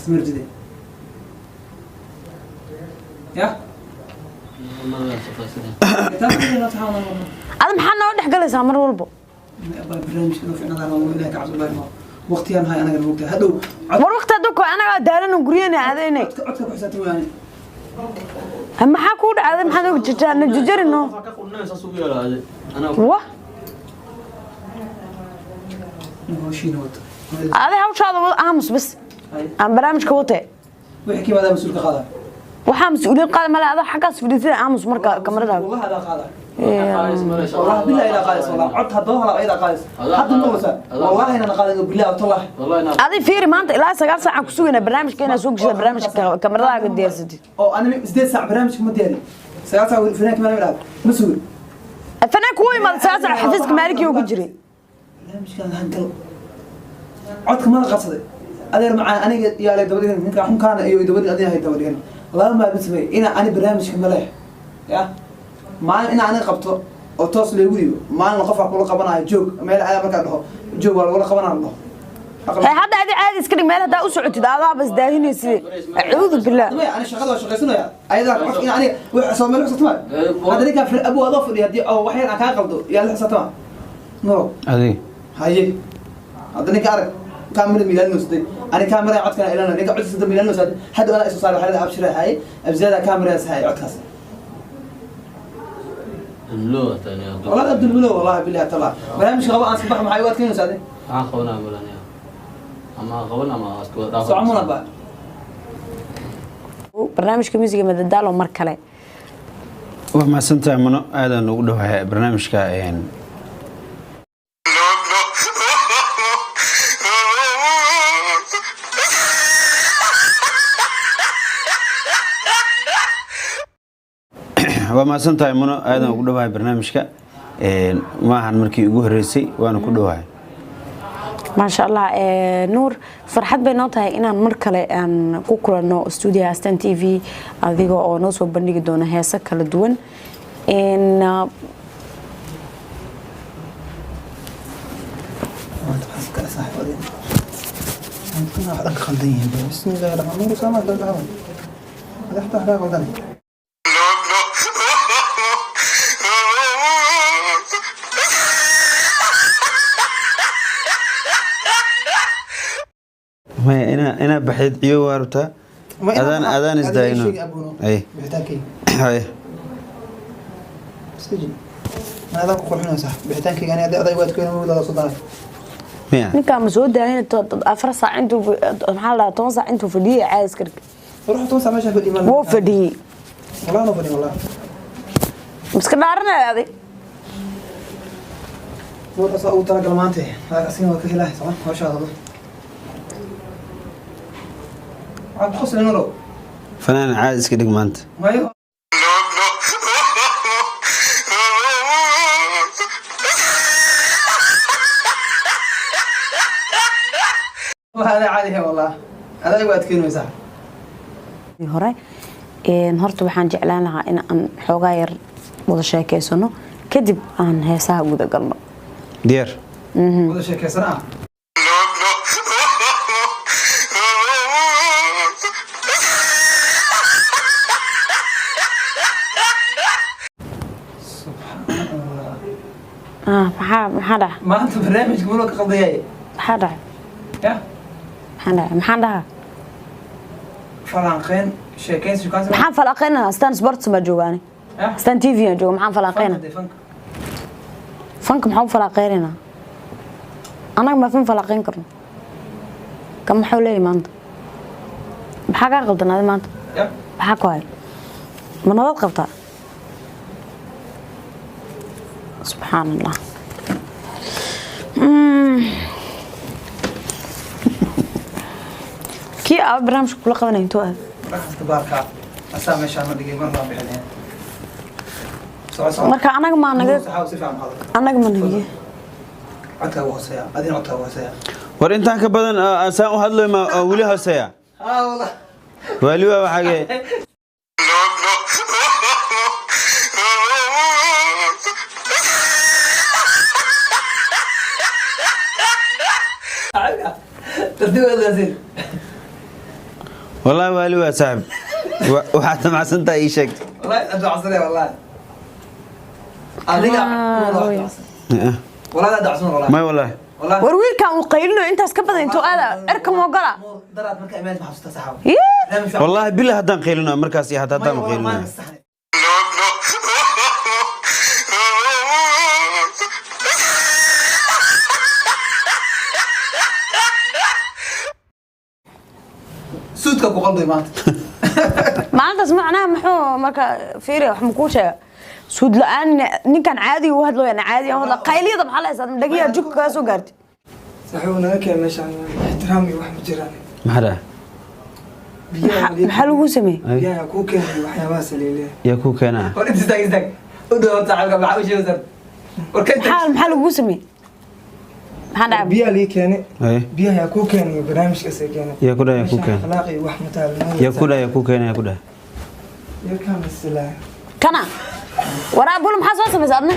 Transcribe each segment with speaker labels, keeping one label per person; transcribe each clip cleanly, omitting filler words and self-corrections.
Speaker 1: Marjide ya.
Speaker 2: Ada maxaa noo dhex galaysaa mar walbo?
Speaker 1: Barnaamijka inuu ficnadaan oo Ilahay ka cabso waqtiyaan hay anaga moogtahay hadhow.
Speaker 2: War waqti hadduu ko anagaa daalano, guryana aadaynay.
Speaker 1: Codka ku xisaabtan waane.
Speaker 2: Maxaa kuu dhacday? Maxaad og jirtaa na jajarino wa.
Speaker 1: Hoshiina wata.
Speaker 2: Adi hawshaada wada, aamus bas, aan barnaamijka watee.
Speaker 1: Wixii ka yimaada mas-uulka qaada.
Speaker 2: Waxaa mas-uuliyad qaada male, adaa xaggaas fadhiisada, aamus marka kamaradaada.
Speaker 1: Wallahi adaa qaada, wallahi billahi ilaa qaadaysa, wallahi cod haddaba hala ayadaa qaadaysa hadda maqlaysaa, wallahi inaan qaadayn, billahi tallahi.
Speaker 2: Adi fiiri, maanta ilaa 9 saac aan ku sugaynaa barnaamijka inaad soo geshida, barnaamijka kamaradaaga diyaarsatid.
Speaker 1: Oo ani 8 saac barnaamijka ma diyaarin, 9 saac fanaanka ma idhaahdo ma sugin.
Speaker 2: Fanaanka wuu imaada 9 saac, xafiiska maalikii ugu jiray.
Speaker 1: Barnaamijkan hangal codka mana qabsaday, adeer macaan. Aniga yaa lay daba dhigan, ninka xunkaana iyo daba dhigan, adiga hay daba dhigan. Laba maalin sameey ina ani barnaamijka ma leh ya maalin ina aniga qabto oo toos loogu dhiibo, maalin qofka kula qabanayo joog meel ayaa markaa dhaho joog waa lagula qabanaa la dhaho.
Speaker 2: Hey, hadda adi caadi iska dhig, meel haddaa u socotid adaaba isdaahinaysid, acuudu billah.
Speaker 1: Maya, ani shaqada waa shaqaysanaya, ayadaa codka ina aniga wax soo meel xisatama. Hadda ninkaa fir abu adoo fadhiya, haddii oo wax yar aan kaa qaldo, yaa la xisatama nuro?
Speaker 3: Adiga.
Speaker 1: Haye, hadda ninka arag, kaamira miilaalinaysa, ani kaamira codkana ilaalina, ninka codkiisa miilaalinaysa. Hadda anaa isu saaray, waxaa leedahay abshira haye abzada kaamiraas haye codkaas. Wallahi abdulmulo, wallahi billahi taala barnaamijka qaba aan iska bax. Maxay u adkeynaysaa adi? Socmuna ba.
Speaker 2: Barnaamijka muusiga madadaalo mar kale.
Speaker 3: Waa mahadsantahay Muno, aadaan ugu dhowahay barnaamijka.
Speaker 4: No, no.
Speaker 3: Waa mahadsantahay Muno, aadaan ugu dhowahay barnaamijka. Maahan markii ugu horreysay, waana ku dhowahay.
Speaker 2: Maasha Allah. Nuur, farxad bay noo tahay inaan mar kale aan ku kulanno stuudiyaha Astaan TV, adiga oo noo soo bandhigi doona heeso kala duwan.
Speaker 1: Maanta waxaan kala saaxiib adiga. Maanta wax dhan ka khaldan yihiin. Bismillahi raxmaani raxiim. Sama dhan dhawan. Madaxda wax ka qaldan.
Speaker 4: No, no.
Speaker 3: Maya, inaa baxeed ciyo waa rabtaa. Adaan isdaayno. Ay.
Speaker 1: Bixitaankayga.
Speaker 3: Hay.
Speaker 1: Iska jir. Ma adaan ku qurxinaysaa bixitaankayga, ani aday waad keenay wada soo daray.
Speaker 3: Miya?
Speaker 2: Ninkaa ma soo daahin 4 saac intuu, maxaa la dhahaa, 10 saac intuu fadhiyay, caadi iska dhig.
Speaker 1: Ruux 10 saac meesha fadhiyo ma?
Speaker 2: Wuu fadhiyey.
Speaker 1: Wallahi no fadhiyo, wallahi.
Speaker 2: Miska dhaaranaya adig.
Speaker 1: Nuur asaa ugu talagal maanta. Asigana waa ka helaa soo hawshaada. Waxaad ku qosli Nuurow.
Speaker 3: Fanaan caadi iska dhig maanta.
Speaker 1: Mayo.
Speaker 4: No, no.
Speaker 1: Waa caadi he, wallah. Adaa igu adkeynaysaa.
Speaker 2: Hore horta waxaan jeclaan lahaa in aan xoogaa yar wada sheekeysano, kadib aan heesaha guda galno.
Speaker 3: Diyaar.
Speaker 1: Wada sheekaysan ah.
Speaker 4: No, no.
Speaker 1: Subxaan Allah.
Speaker 2: Ah, maxaa dhaca?
Speaker 1: Maanta barnaamijka muloo ka qaldayay.
Speaker 2: Maxaa dhacay?
Speaker 1: Ya.
Speaker 2: Maxaa dhacay? Maxaan dhahaa?
Speaker 1: Falanqeyn, sheekaysi, shukaansi.
Speaker 2: Maxaan falaqeynaa? Astaan Sports ma joogaani?
Speaker 1: Ya.
Speaker 2: Astaan TV aan jooga, maxaan falaqeynaa?
Speaker 1: Fanka, fanka.
Speaker 2: Fanka maxaan u falaqeynaynaa? Annaga ma fan falaqeyn karno? Kan maxuu leeyahay maanta? Maxaa kaa qaldanaaday maanta?
Speaker 1: Ya.
Speaker 2: Maxaa ku hay? Ma nabad qabtaa? Subxaan Allah. Kii aaba barnaamijka kula qabanaya intuu aad?
Speaker 1: Raxaska baarka asaa meeshaan ma dhigay, mar baan bixinaya. Soco, soco.
Speaker 2: Marka anaga maa naga
Speaker 1: Saxaaw si fiican u hadal.
Speaker 2: Anaga ma nagiye.
Speaker 1: Codkaagu hooseeya, adina codkaagu hooseeya.
Speaker 3: War intaan ka badan aan saan u hadlayo ma oo weli hooseeya?
Speaker 1: Haa, wallah.
Speaker 3: Waali waa waxaagee.
Speaker 4: No, no.
Speaker 1: Tartiib u hadlaysiin.
Speaker 3: Wallahi waali waa saaxib. Waxaad damacsan tahay ii sheeg.
Speaker 1: Wallahi adacsanay wallahi. Adiga wallahi adacsan wallahi.
Speaker 3: May wallahi.
Speaker 1: Wallahi.
Speaker 2: War wiilkan uu qaylinayo intaas ka badan intuu aada cirka moogala.
Speaker 1: Daraad marka imaad ma xasuusta saxaabo.
Speaker 2: Yee!
Speaker 3: Wallahi billah haddaan qaylinayo markaas iyo hadda haddaan qaylinayo.
Speaker 4: No, no.
Speaker 1: Suudka ku qalday maanta.
Speaker 2: Maalintaas macnaha muxuu marka fiiri wax makuu sheega suud la-aan ninkan caadiga u hadlooya caadi aan hadla qayliyada maxaa la haysaa dhagiyaa jugka kaa soo gaartay.
Speaker 5: Saaxiib, naga keen meeshaan, ixtiraam iyo wax ma jiraan.
Speaker 3: Maxaa dhaha?
Speaker 5: Biyaha.
Speaker 2: Maxaa lagu sameeyey?
Speaker 5: Biyaha kuu keenay waxyaabahaas leeleeyahay.
Speaker 3: Yaa kuu keenaa?
Speaker 1: War inta istaag istaag. U dhow saaxiibka maxaa u sheegaysaa? War ka
Speaker 2: Maxaa lagu sameeyey? Maxaa dhacay?
Speaker 5: Biyaha lii keenay.
Speaker 3: Ay.
Speaker 5: Biyaha yaa kuu keenay barnaamijkaas ay keenay.
Speaker 3: Yaa ku dhahay yaa kuu keenay?
Speaker 5: Akhlaaq iyo wax ma taalo.
Speaker 3: Yaa ku dhahay yaa kuu keenaa yaa ku dhahay?
Speaker 5: Yarkaan masilaa.
Speaker 2: Kana waraa bul maxaa soo samaysay adna?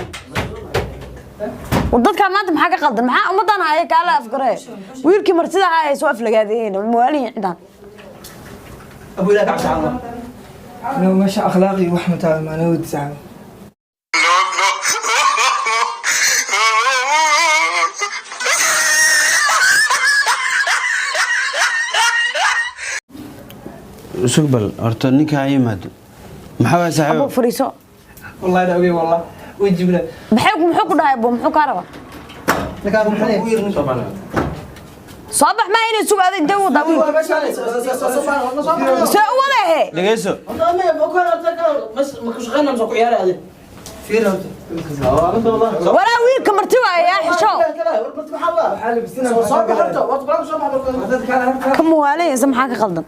Speaker 2: War dadkaa maanta maxaa ka qaldan? Maxaa ummaddan haya kaala afgaree wiilkii martida ahaa ay soo aflagaadeen mawaalihin cidaan.
Speaker 1: Abu Ilaah ka cabsi.
Speaker 5: No, meesha akhlaaq iyo wax ma taalo, maana wadi saaxiib.
Speaker 4: No, no.
Speaker 3: Sug bal horta ninka ha yimaado. Maxaa waay
Speaker 2: Abo
Speaker 3: saaxiib?
Speaker 2: Fariiso.
Speaker 1: Wallahi la ogey wallahi. Wajibna.
Speaker 2: Maxay muxuu ku dhahay abo? Muxuu kaa rabaa?
Speaker 1: Ninkaan muxuu leeyahay?
Speaker 2: Soo bax maa inay sugaada intee u wadaa wiilka see u wadahe.
Speaker 3: Dhegeyso.
Speaker 1: Fiir horta.
Speaker 2: Waraa wiilka marti waaya yaa xisho.
Speaker 5: Waxaa labisina.
Speaker 2: Ka muwaalayaysa maxaa ka qaldan?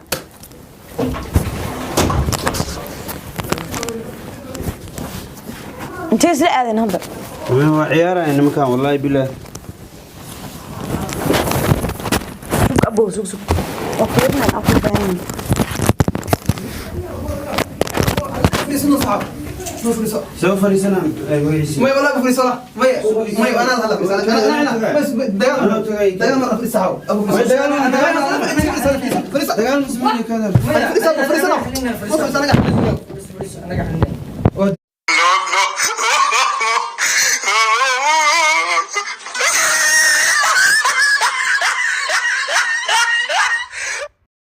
Speaker 2: Intee isla aadeen hadda?
Speaker 3: Waa ciyaaraya nimankan wallahi billah.
Speaker 2: Sug abow, sug sug, waa fiirinaan aan ku baahan yahay.
Speaker 1: Fariiso saxaab. Noo fariiso.
Speaker 3: Soo fariisanaa magaciisa.
Speaker 1: May wallahi fariiso la. May may ana hadla fariiso. Ana ana ana. Dagaal dagaal ma fariiso saxaab. Abu fariiso. Dagaal dagaal fariiso fariiso.
Speaker 3: Dagaal muslimiin ka hadal.
Speaker 1: Fariiso fariiso. Ma fariiso anaga.
Speaker 5: Anaga xalinay.
Speaker 4: No, no.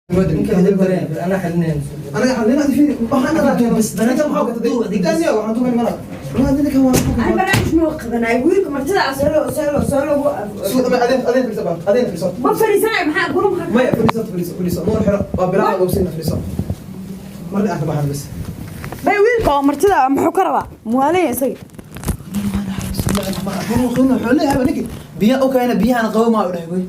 Speaker 5: Ana xalinay.
Speaker 1: Anaga xalina fiir. Waxaan ana bas danaga maxaa ka taday? Daniya waxaan tuugan mara. Waxaan ninka waa.
Speaker 2: Barnaamij ma qabanay wiilka martida soo soo soo lagu.
Speaker 1: Suud ma adeen adeen fariiso baan. Adeen fariiso.
Speaker 2: Ma fariisanay maxaa guru maxaa?
Speaker 1: Maya fariiso fariiso fariiso. Noor xiro waa bilaa wabsina fariiso. Marna aan ka baxan bas.
Speaker 2: Bay wiilka oo martida muxuu ka rabaa muwaalaya isaga?
Speaker 1: Biya u keena biyahan qabow ma u dhahay wey.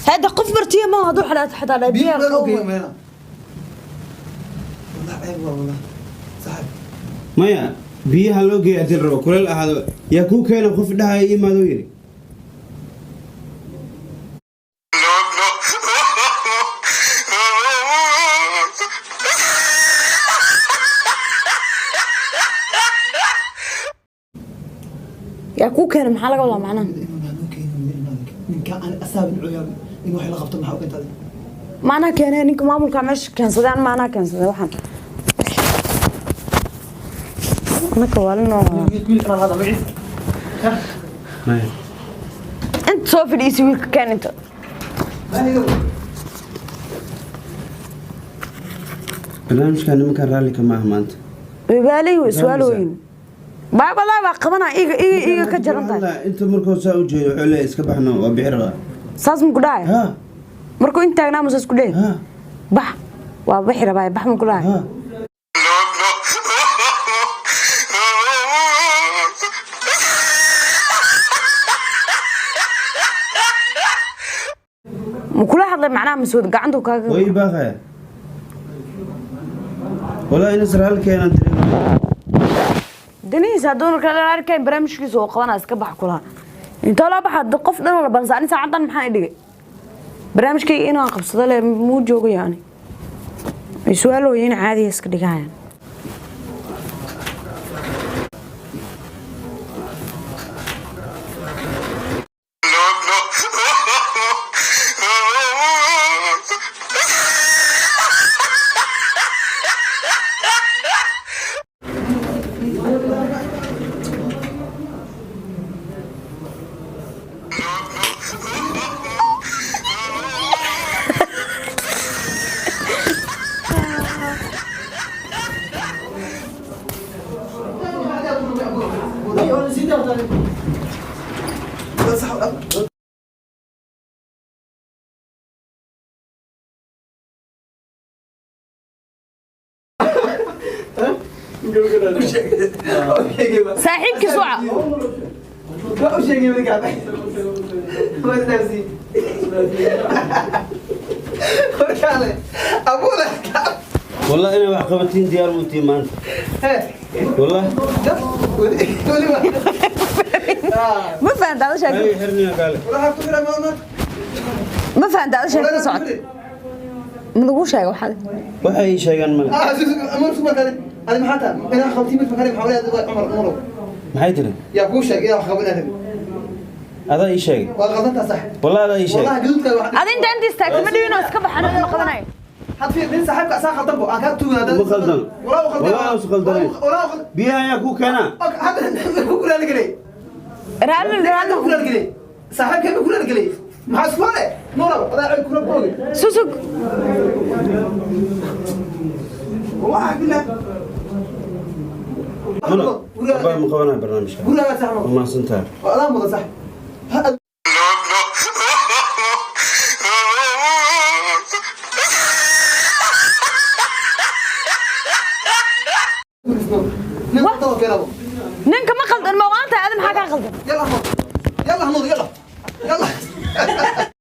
Speaker 2: Hadda qof martiya ma hadduu xalaat xataa dhahay
Speaker 1: biyo
Speaker 2: biyaha
Speaker 1: meel u
Speaker 2: qabow.
Speaker 1: geeyo meena wallahi ceeb waa wallahi saaxib.
Speaker 3: Maya biyaha loo geeya haddii la rabo kuleel ahaado yaa kuu keena qof dhahaya imaado yiri.
Speaker 4: No, no.
Speaker 2: Yaa kuu keena maxaa laga wadaa macnaha?
Speaker 1: Inuu noo keeno ninka aan asaabin cuyaab in wax la qabto maxaa u keentay?
Speaker 2: Maanaa keenay ninka maamulka meesha keensadeen maanaa keensaday waxaan anaka waalinoo.
Speaker 1: Wiil inaan hada magaciisa.
Speaker 3: Maya.
Speaker 2: Inta soo fadhiisi wiilka keen inta.
Speaker 3: Barnaamijkan nimankan raalli kama ah maanta.
Speaker 2: Wabaalay way su'aalooyin baabadaa baa qabanaa iga iga iga ka jaran tahay.
Speaker 3: Wallahi, inta markuu saa u jeedo wuxuu leeyahay iska baxno waa bixi rabaa.
Speaker 2: Saas ma ku dhahaya?
Speaker 3: Ha.
Speaker 2: Markuu inta taagnaa musaas ku dhehe?
Speaker 3: Ha.
Speaker 2: Bax waa bixi rabaa bax ma ku dhahaya?
Speaker 3: Ha.
Speaker 4: No, no.
Speaker 2: Ma kula hadlay macnaha masuud gacantu kaaga?
Speaker 3: Way baaqaya. Wallahi inas raalli keenan dareemayo.
Speaker 2: Danihiisa hadduu marka la arkayn barnaamijkiisa oo qabanaa iska bax kulaha intoo loo baxa qof dhan oo la bansa ani saacadan maxaa i dhigay barnaamijkayga inaan qabsado le muu joogo yani ay su-aalooyin caadiya iska dhigayaan.
Speaker 4: No, no.
Speaker 2: Saaxiibkiis waca.
Speaker 1: Waa u sheegay markaa. Waa isdaafsi. Warkaale abuule.
Speaker 3: Wallah inay wax qabatiin diyaar muutiin maanta. Wallah.
Speaker 1: Weliba.
Speaker 2: Ma fahanta ada sheekada?
Speaker 3: Ay xirniya kaale.
Speaker 1: Waxaa ku xiran maama.
Speaker 2: Ma fahanta ada sheekada socota? Ma lagu sheega waxaad?
Speaker 3: Waxay ii sheegaan male.
Speaker 1: Adi maxaa taa inaa qabtiin mid makale maxaa walaad Cumar Cumarow?
Speaker 3: Maxay tiri?
Speaker 1: Yaa kuu sheegay inaa wax qabanaa rabi?
Speaker 3: Adaa ii sheegay.
Speaker 1: Waa qaldantaa, sax.
Speaker 3: Wallah adaa ii sheegay.
Speaker 1: Wallahi gaduudka wax.
Speaker 2: Ada inta istaagta ma dhibin oo iska baxan ma qabanayo.
Speaker 1: Had fiir nin saaxiibka asaa qaldan bo aan kaa tuugan.
Speaker 3: Ma qaldan.
Speaker 1: Walaa u qaldan.
Speaker 3: Walaa us qaldanayn.
Speaker 1: Walaa u qaldan.
Speaker 3: Biyaha ayaa kuu keenaa.
Speaker 1: Hadda ku kulaali gelay.
Speaker 2: Raalli raalli.
Speaker 1: Ku kulaali gelay saaxiibkay, ma kulaali gelay? Maxaa isku hale nuurab adaa cod kula boogi.
Speaker 2: Susug.
Speaker 1: Wallahi billah.
Speaker 3: Muna abaa ma qabanaya barnaamijka.
Speaker 1: Gurigaa sax.
Speaker 3: Waa mahadsantahay.
Speaker 1: Waa adaa mudan, sax.
Speaker 4: No, no.
Speaker 1: Nin qaldan keenabo.
Speaker 2: Ninka ma qaldan, ma waanta? Ada maxaa kaa qaldan?
Speaker 1: يلا حمود، يلا حمود، يلا يلا.